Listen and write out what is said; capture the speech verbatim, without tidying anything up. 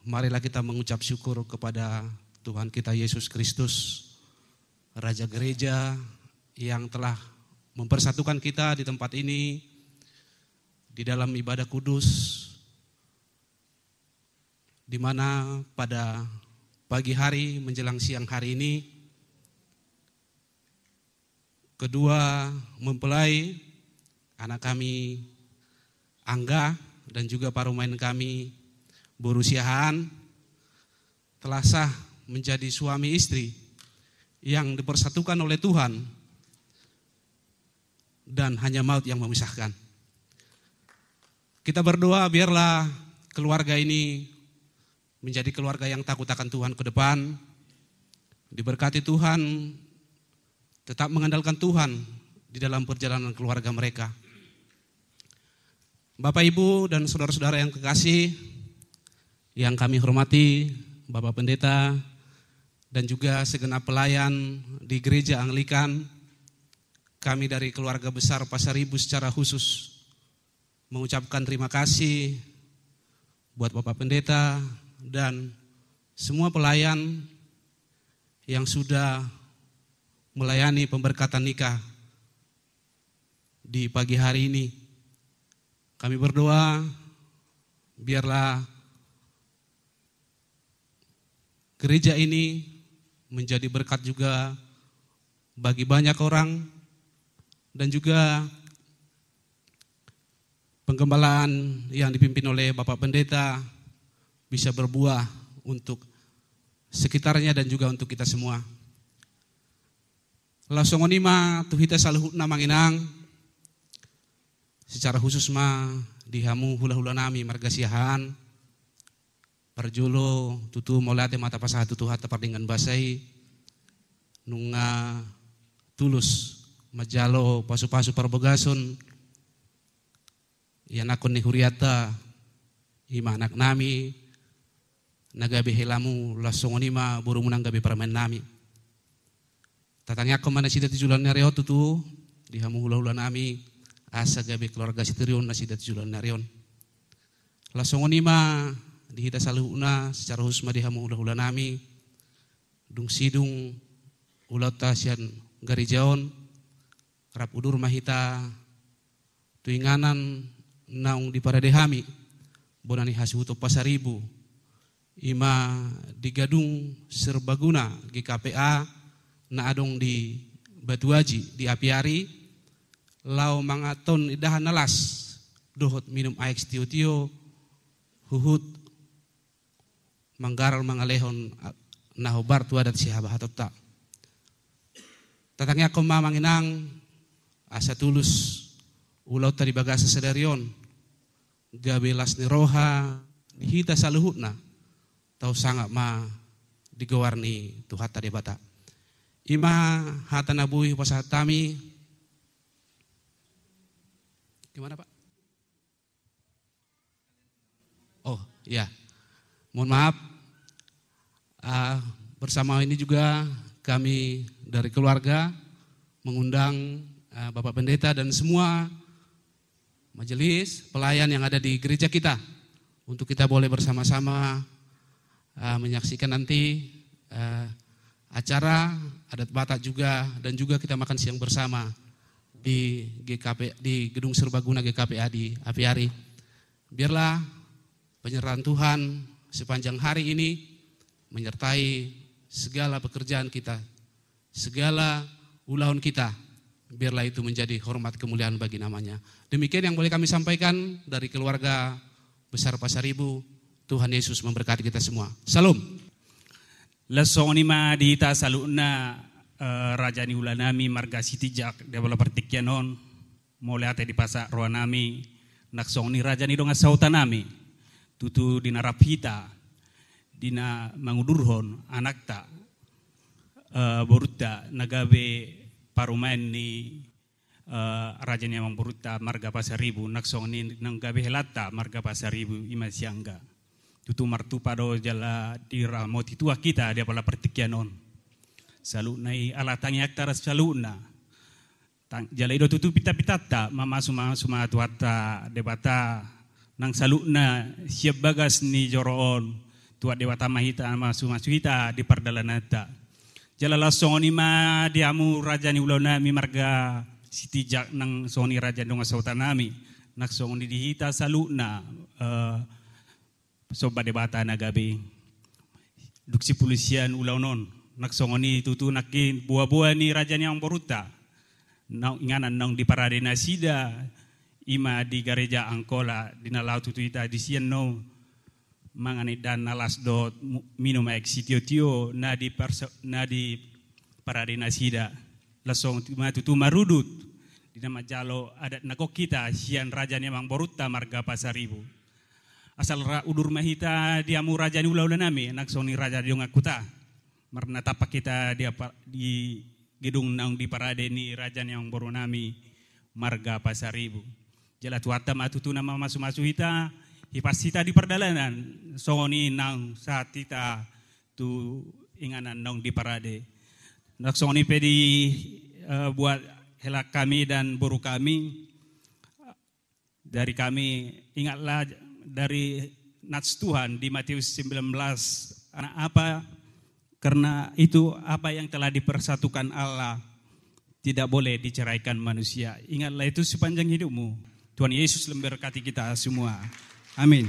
Marilah kita mengucap syukur kepada Tuhan kita Yesus Kristus, Raja Gereja yang telah mempersatukan kita di tempat ini, di dalam ibadah kudus, di mana pada pagi hari menjelang siang hari ini, kedua mempelai, anak kami Angga dan juga parumaen kami Boru Siahaan, telah sah menjadi suami istri yang dipersatukan oleh Tuhan dan hanya maut yang memisahkan. Kita berdoa biarlah keluarga ini menjadi keluarga yang takut akan Tuhan ke depan, diberkati Tuhan, tetap mengandalkan Tuhan di dalam perjalanan keluarga mereka. Bapak, Ibu, dan saudara-saudara yang kekasih, yang kami hormati, Bapak Pendeta, dan juga segenap pelayan di Gereja Anglikan, kami dari keluarga besar Pasaribu secara khusus mengucapkan terima kasih buat Bapak Pendeta dan semua pelayan yang sudah melayani pemberkatan nikah di pagi hari ini. Kami berdoa, biarlah gereja ini menjadi berkat juga bagi banyak orang, dan juga penggembalaan yang dipimpin oleh Bapak Pendeta bisa berbuah untuk sekitarnya dan juga untuk kita semua. Laos songon i ma tu hita saluhutna, Amang Inang, secara khusus ma di hamu hula-hula nami marga Siahaan. Parjolo tutu mauliate ma tapasahat tu Tuhanta pardenggan basa i, nunga tulus manjalo pasu-pasu parbagason ianakhon ni hurianta, i ma anak nami na gabe helamu, laos songon i ma borumu na gabe parumaen nami. Tatangiangkon ma nasida tu joloan ni ari on tutu di hamu hula-hula nami, asa gabe keluarga sitiri on nasida tu joloan ni ari on. Laos songon i ma di hita saluhutna, secara khusus ma di hamu hula-hula nami, dung sidung ulaonta sian gareja on, rap udur ma hita tu inganan naung diparade hami, bona ni hasuhuton Pasaribu, i ma di Gedung Serbaguna G K P A na adong di Batu Aji di Apiari, laho mangantusi indahan na las dohot minum aek sitio-tio, huhut manggarar mangalehon, a, na hombar tu adat sihabahatonta. Tatangiangkon ma, Amang Inang, asa tulus ulaonta di bagasan sadari on, gabe las ni roha di hita saluhutna, tau sangap ma di goar ni Tuhanta Debata. I ma hata na boi hupasahat hami. Gimana, Pak? Oh, ya. Mohon maaf. Ah, bersama ini juga kami dari keluarga mengundang, ah, Bapak Pendeta dan semua majelis pelayan yang ada di gereja kita untuk kita boleh bersama-sama, ah, menyaksikan nanti, ah, acara adat Batak juga, dan juga kita makan siang bersama di G K P, di Gedung Serbaguna G K P A di Apiari. Biarlah penyertaan Tuhan sepanjang hari ini menyertai segala pekerjaan kita, segala ulaon kita. Biarlah itu menjadi hormat kemuliaan bagi namanya. Demikian yang boleh kami sampaikan dari keluarga besar Pasaribu. Tuhan Yesus memberkati kita semua. Syalom. Laos songon i ma di hita saluhutna, eh, raja ni hula nami marga Sitinjak di apala partingkian on, mauliate dipasahat roha nami, nang songon i raja ni dongan sahuta nami, tutu di na rap hita, di na mangudurhon anakta, eh, borunta, na gabe parumaen ni, eh, raja ni amangborunta marga Pasaribu, nang songon i nang gabe helanta marga Pasaribu, i ma si Angga. Tutu martupa do jala diramoti Tuhan hita di apala partingkian on. Saluhutna i ala tangiangta ras saluhutna. Tang-, jala i do tutu pita-pitanta, mamasu-masu ma Tuhanta Debata nang saluhutna sian bagas ni joro on, Tuhan Debata ma hita, masu-masu hita di pardalananta. Jala laos songon i ma di hamu raja ni ulaonnami marga Sitinjak nang songon i raja ni dongan sahutanami. Nang songon i di hita saluhutna, eh, somba Debata na gabe. Dung sipulus sian ulaon on. Nang songon i tutu nangkin boa-boa ni raja ni amangborunta. Naung inganan naung diparade nasida, i ma di gareja Angkola, di na laho tutu hita disi annon mangan indahan na las dohot mu-, minum aek sitio-tio na di parsa-, na diparade nasida. Laos songon i ma tutu marudut di na manjalo adat na gok hita sian raja ni amangborunta marga Pasaribu. Asal ra-, udur ma hita di hamu raja ni ulaonnami, nang songon i raja ni dongan huta. Marnatampak hita di apa-, di gedung naung diparade ni raja ni amangborunami marga Pasaribu. Jala Tuhanta ma tutu na mamasu-masu hita, hipas hita di pardalanan, songon i naung sahat hita tu inganan naung diparade. Nang songon i pe di, eh, buat hela kami dan boru kami, dari kami, ingatlah dari nats Tuhan di Matius sembilan belas, karena apa, karena itu apa yang telah dipersatukan Allah tidak boleh diceraikan manusia. Ingatlah itu sepanjang hidupmu. Tuhan Yesus memberkati kita semua. Amin.